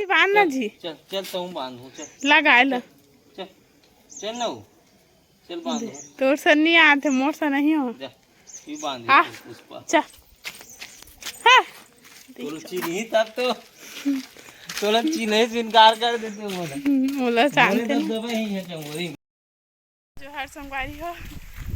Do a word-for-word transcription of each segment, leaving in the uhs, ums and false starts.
बांध ना जी। चल, चल, तहूँ बांध हो, चल। लगा ले। चल, चल ना हो। चल बांध हो। तोर से नहीं आते, मोर से नहीं हो। जा, ये बांध आ, हो, पुष्पा। चल। हाँ। तोला चिन्ही तब तो, तोला चिन्हे से इनकार कर देते मोला। हम्म, मोला मोरे जानते तो ना। दबा ही है चंगोरी। जोहार संगवारी हो,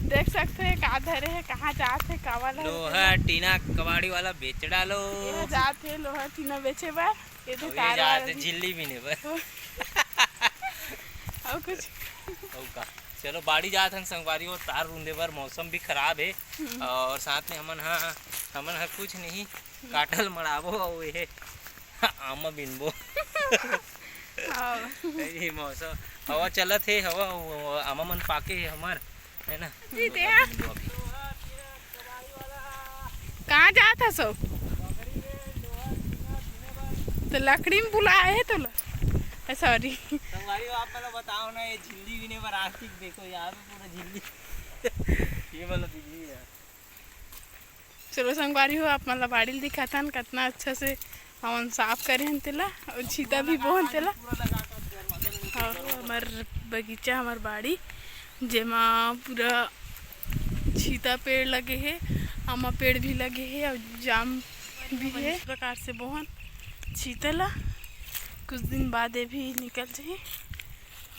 देख सकते हैं का धरे है, कहाँ जात है, कावा ला लोहा टीना कबाड़ी वाला बेचड़ा लो। ये जात है लोहा टीना बेचे बर, ये तो अब ये तार जात वाला है भी। झिल्ली बीने बर। और कुछ? और का, चलो बाड़ी जात हन संगवारी हो, तार रूंदे बर। मौसम भी खराब है हम्म। और साथ में हमन हा, हमन हा कुछ नहीं, काटल मड़ाबो और ये आमा बिनबो। हाँ। ये मौसम हवा चलत हे, हवा, वो आमा मन पाके हे हमर, है ना? जी, ते हा। कहाँ जात हस? तो लकड़ी में बुलाए है तो ल-, ए, सॉरी। संगवारी हो, आप मतलब बताओ ना, ये झिल्ली बीने बर आस्तिक देखो, यहाँ पे पूरा झिल्ली। ये वाला बिजली है। चलो संगवारी हो, आप मन ला बाड़ी ल दिखाथन, कतना अच्छा से हमन साफ करे हन तेला, और छीता भी बोहन तेला। और हमर बगीचा, हमर बाड़ी, जेमा पूरा छीता पेड़ लगे हे, आमा पेड़ भी लगे हे, और जाम भी हे। इस प्रकार से बोहन छीता ला, कुछ दिन बाद ये भी निकल जाही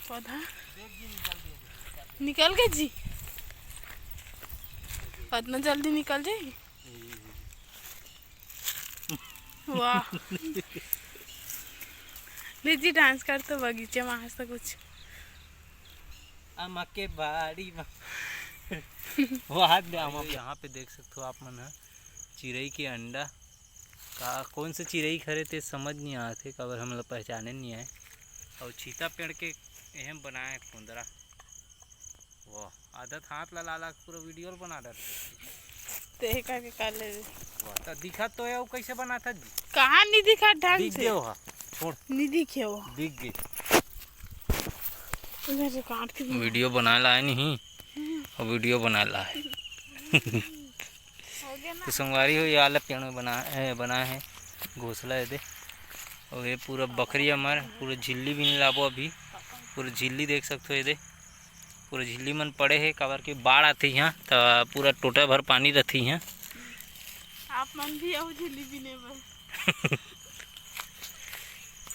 पौधा। निकल गए जी, इतना जल्दी निकल जाही। वाह। ले जी, डांस कर तो बगीचे में आज तो कुछ। आमा के बाड़ी में। वो हाथ दे आमा। यहाँ पे देख सकते हो आप मन ह चिरई के अंडा। का कौन से चिरई हरे ते समझ नहीं आत हे, काबर हमला पहचाने नहीं आए। और छीता पेड़ के एहम बनाए खोंदरा। वाह, आदत हाथ ला लाला पूरा वीडियो बना डालते। ते का के कर ले रे। वाह, तो दिखा तो है, वो कैसे बना था जी? कहाँ नहीं दिखा ढंग दिख से? गयो हा, छोड़। नहीं दिखे वो। दिख गए। उधर से काट के दिखा। वीडियो बनाए ला आए नहीं, और वीडियो बनाए ला है। हो गया ना? तो संगवारी हो, ये आला पेड़ में बना, ए, बना है घोंसला है दे। और ये पूरा बखरी हमार, पूरा झिल्ली भी नहीं लाबो अभी। पूरा झिल्ली देख सकते हो ये दे। पूरा झिल्ली मन पड़े हे, काबर के बाढ़ आथे इहाँ, त पूरा टोटा भर पानी रथे इहाँ। आप मन भी आओ झिल्ली बीने बर।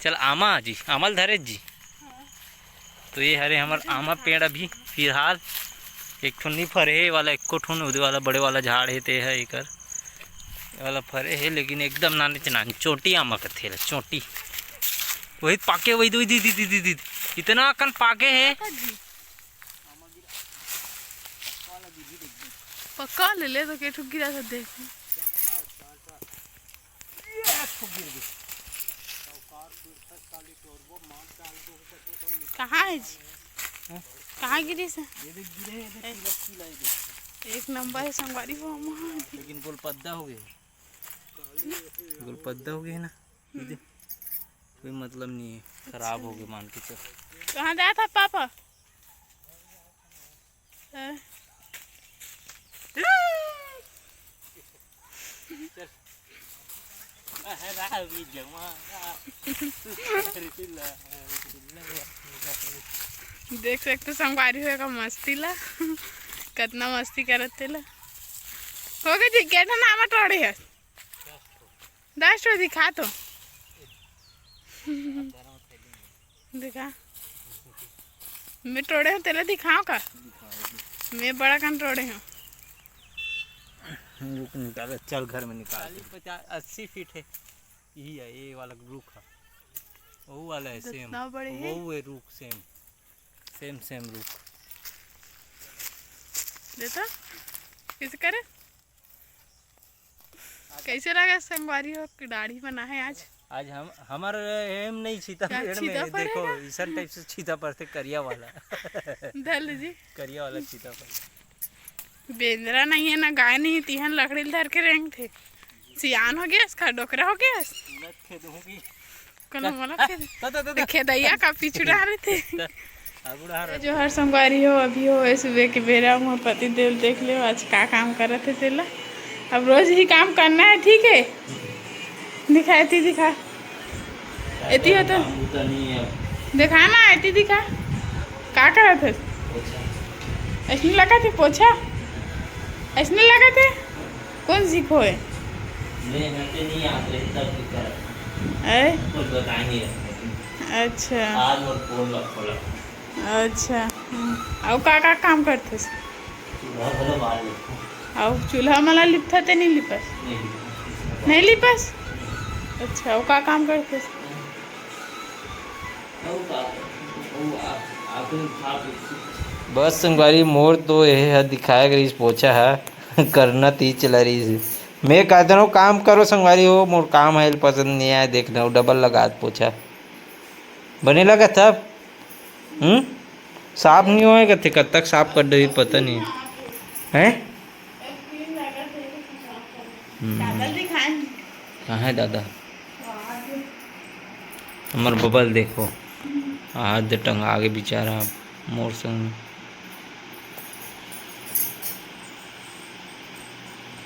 चल आमा जी, आमा ल धरे जी। हाँ। तो ये हरे हमर आमा पेड़ अभी फिलहाल एक ठो नी फरे हे, वाला एको ठो नी, उदे वाला बड़े वाला झाड़ हे, ते हे एकर, ये वाला फरे हे, लेकिन एकदम नाने च नान, चोटी आमा कथे ला, चोटी। वही पाके, वही दो, दी, दी, दी, दी, दी। इतना अकन पाके हे। पक्का ले ले तो के ठुक गिरा था देख। कहाँ है जी? हाँ? कहाँ गिरी से? ये देख गिरे, ये देख, पीला, पीला, ये देख। एक नंबर है संगवारी हो हम। लेकिन गोलपद्दा हो गए। गोलपद्दा हो गए ना? ये देख। कोई मतलब नहीं है, खराब हो गए मान के चल। कहाँ जात हा पापा? हाँ। देख सकते संगवारी हो का मस्ती ला, कतना मस्ती करत तेला। हो गए जी, केतना नाम टोड़े है? दस ठो दिखा तो। दिखा। मैं टोड़े हूँ, तेला दिखाओ का? मैं बड़ा कन टोड़े हूँ। रुख निकाल, चल घर में निकाल। चालीस, पचास, अस्सी फीट है। यही है, ये वाला रुख है। वो वाला है सेम। इतना बड़े है? वो है रुख सेम। सेम, सेम रुख। देखो, कैसे करे? कैसे लगा संगवारी हो कि दाढ़ी बना है आज? आज हम, हमार एम नहीं छीता क्या पेड़ छीता में, पर है देखो, ना? इसन टाइप से छीता पड़ते करिया वाला। धर लीजिए। करिया वाला छीता पड़ते। बेंदरा नहीं है ना, गाय नहीं, तिहन लकड़ी धर के रेंग थे। सियान हो गया इसका, डोकरा हो गया। उलट खेदूंगी। कोनो मोला खेद-, तो, तो, तो, तो। खेदैया का पीछू डारे थे। तो, आगू डार तो जोहार संगवारी हो, अभी हो ए सुबह के बेरा, मोर पति देव देख ले आज का काम करत हे तेला। अब रोज ही काम करना है, ठीक है? दिखाए थी, दिखा। एती हो तो। काम बूता नहीं है। देखा ना, एती दिखा। का करत हस? पोछा। ऐसने लगत हे पोछा? ऐसने लगत हे? कौन सीखो है? नहीं, मैं तो नहीं याद रही, तब भी करत। ऐ? कुछ बताएंगे। अच्छा। आज और फोन रखो, रखो। अच्छा। हम्म। अउ का का काम करथस? चूल्हा घलो बाल लेथों। अउ चूल्हा मला लिपथा ते नहीं लिपस? नहीं लिपस। नहीं लिपस? अच्छा, अउ का काम करथस? अउ का? अउ आ-, आखिरी खा पी। बस संगवारी, मोर तो यह ह दिखाए के रहिस पोछा ह, करना तीच ला रहिस। मैं कहत हूँ, काम करो संगवारी हो, मोर काम है पसंद नहीं आए, देखना डबल लगात पोछा। बने लगत हे? हम्म? साफ नहीं होए कथे, कब तक साफ कर देही, पता नहीं। हैं? हम्म। कहाँ है दादा? हमर बबल देखो, हाथ टंगा के बेचारा मोर संग।